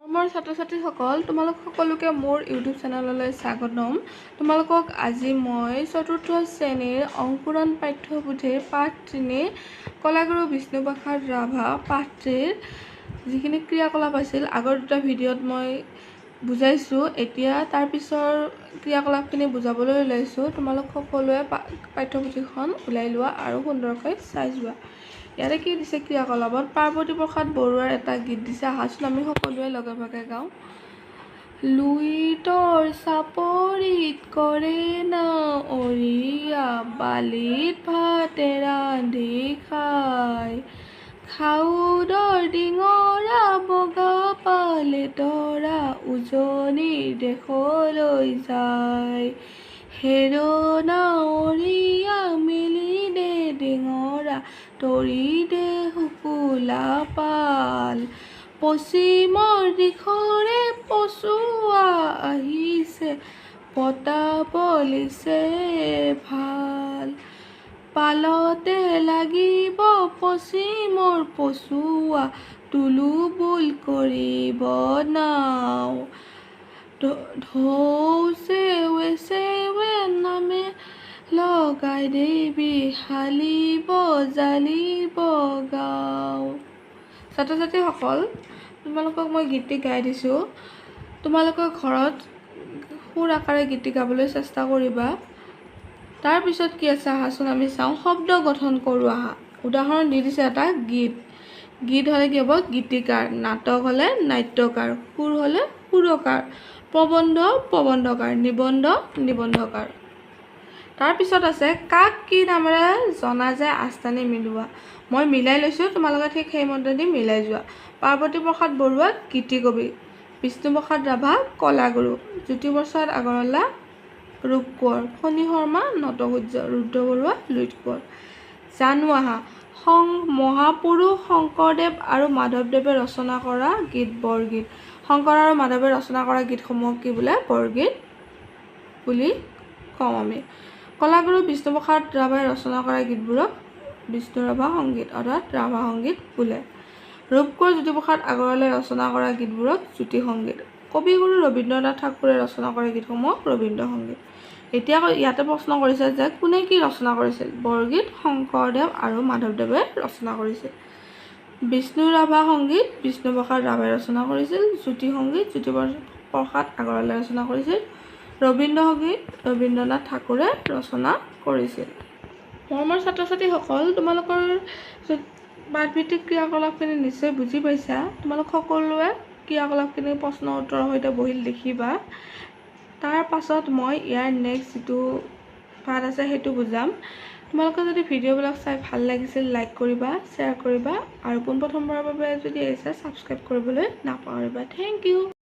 মোৰ ছাত্ৰ-ছাত্ৰীসকল, তোমালোক সকলোকে মোৰ ইউটিউব চেনেললৈ স্বাগতম। তোমালোকক আজি মই চতুৰ্থ শ্ৰেণীৰ অংকুৰণ পাঠ্যপুথিৰ পাঠ 3 কলাগুৰু বিষ্ণুপ্ৰসাদ ৰাভা পাঠটিৰ যিখিনি ক্ৰিয়াকলাপ আছিল, আগৰ দুটা ভিডিঅ'ত মই বুজাইছোঁ, এতিয়া তাৰপিছৰ ক্ৰিয়াকলাপখিনি বুজাবলৈ ওলাইছোঁ। তোমালোক সকলোৱে পাঠ্যপুথিখন ওলাই লোৱা আৰু সুন্দৰকৈ চাই যোৱা। ইয়াতে কি দিছে ক্ৰিয়াকলাপত? পাৰ্বতী প্ৰসাদ বৰুৱাৰ এটা গীত দিছে, আহাচোন আমি সকলোৱে লগে ভাগে গাওঁ। লুইতৰ চাপৰিত কৰে নাৱৰীয়া, বালিত ভাতে ৰান্ধি খায়, খাউদৰ ডিঙৰা বগা পালে তৰা, উজনিৰ দেশলৈ যায়। হেৰ নাৱৰীয়া মেলি দে ডিঙৰা, তৰি দে শুকুলা পাল, পশ্চিমৰ দিশৰে পচোৱা আহিছে, বতাহ বলিছে ভাল, পালতে লাগিব পশ্চিমৰ পচোৱা, তুলো বোল কৰিব নাও, ঢৌ চেৱে চেৱে নামে লগাই দেৱী, হালিব জালিব গাওঁ। ছাত্ৰ ছাত্ৰীসকল, তোমালোকক মই গীতটি গাই দিছোঁ, তোমালোকৰ ঘৰত সুৰ আকাৰে গীতটি গাবলৈ চেষ্টা কৰিবা। তাৰপিছত কি আছে আহাচোন আমি চাওঁ। শব্দ গঠন কৰোঁ আহা। উদাহৰণ দি দিছে এটা গীত। গীত হ'লে কি হ'ব? গীতিকাৰ। নাটক হ'লে নাট্যকাৰ। সুৰ হ'লে সুৰকাৰ। প্ৰবন্ধ প্ৰবন্ধকাৰ। নিবন্ধ নিবন্ধকাৰ। তাৰপিছত আছে কাক কি নামেৰে জনা যায় আস্তানি মিলোৱা। মই মিলাই লৈছোঁ, তোমালোকে ঠিক সেইমতেদি মিলাই যোৱা। পাৰ্বতী প্ৰসাদ বৰুৱা গীতিকবি, বিষ্ণুপ্ৰসাদ ৰাভা কলাগুৰু, জ্যোতিপ্ৰসাদ আগৰৱালা ৰূপকোঁৱৰ, ফণী শৰ্মা নটসূৰ্য, ৰুদ্ৰ বৰুৱা লুইত কোঁৱৰ। জানো আহা, মহাপুৰুষ শংকৰদেৱ আৰু মাধৱদেৱে ৰচনা কৰা গীত বৰগীত। শংকৰ আৰু মাধৱে ৰচনা কৰা গীতসমূহক কি বোলে? বৰগীত বুলি কওঁ আমি। কলাগুৰু বিষ্ণুপ্ৰসাদ ৰাভাই ৰচনা কৰা গীতবোৰক বিষ্ণু ৰাভা সংগীত অৰ্থাৎ ৰাভা সংগীত বোলে। ৰূপকোঁৱৰ জ্যোতিপ্ৰসাদ আগৰৱালাই ৰচনা কৰা গীতবোৰক জ্যোতি সংগীত। কবিগুৰু ৰবীন্দ্ৰনাথ ঠাকুৰে ৰচনা কৰা গীতসমূহক ৰবীন্দ্ৰ সংগীত। এতিয়া ইয়াতে প্ৰশ্ন কৰিছে যে কোনে কি ৰচনা কৰিছিল? বৰগীত শংকৰদেৱ আৰু মাধৱদেৱে ৰচনা কৰিছিল। বিষ্ণু ৰাভা সংগীত বিষ্ণুপ্ৰসাদ ৰাভাই ৰচনা কৰিছিল। জ্যোতি সংগীত জ্যোতিপ্ৰসাদ আগৰৱালাই ৰচনা কৰিছিল। ৰবীন্দ্ৰ সংগীত ৰবীন্দ্ৰনাথ ঠাকুৰে ৰচনা কৰিছিল। মৰমৰ ছাত্ৰ ছাত্ৰীসকল, তোমালোকৰ পাঠভিত্তিক ক্ৰিয়াকলাপখিনি নিশ্চয় বুজি পাইছা। তোমালোক সকলোৱে ক্ৰিয়াকলাপখিনি প্ৰশ্ন উত্তৰৰ সৈতে বহি লিখিবা। তাৰ পাছত মই ইয়াৰ নেক্সট যিটো পাঠ আছে সেইটো বুজাম। তোমালোকে যদি ভিডিঅ'বিলাক চাই ভাল লাগিছিল লাইক কৰিবা, শ্বেয়াৰ কৰিবা আৰু পোনপ্ৰথমবাৰৰ বাবে যদি আহিছা ছাবস্ক্ৰাইব কৰিবলৈ নাপাহৰিবা। Thank you.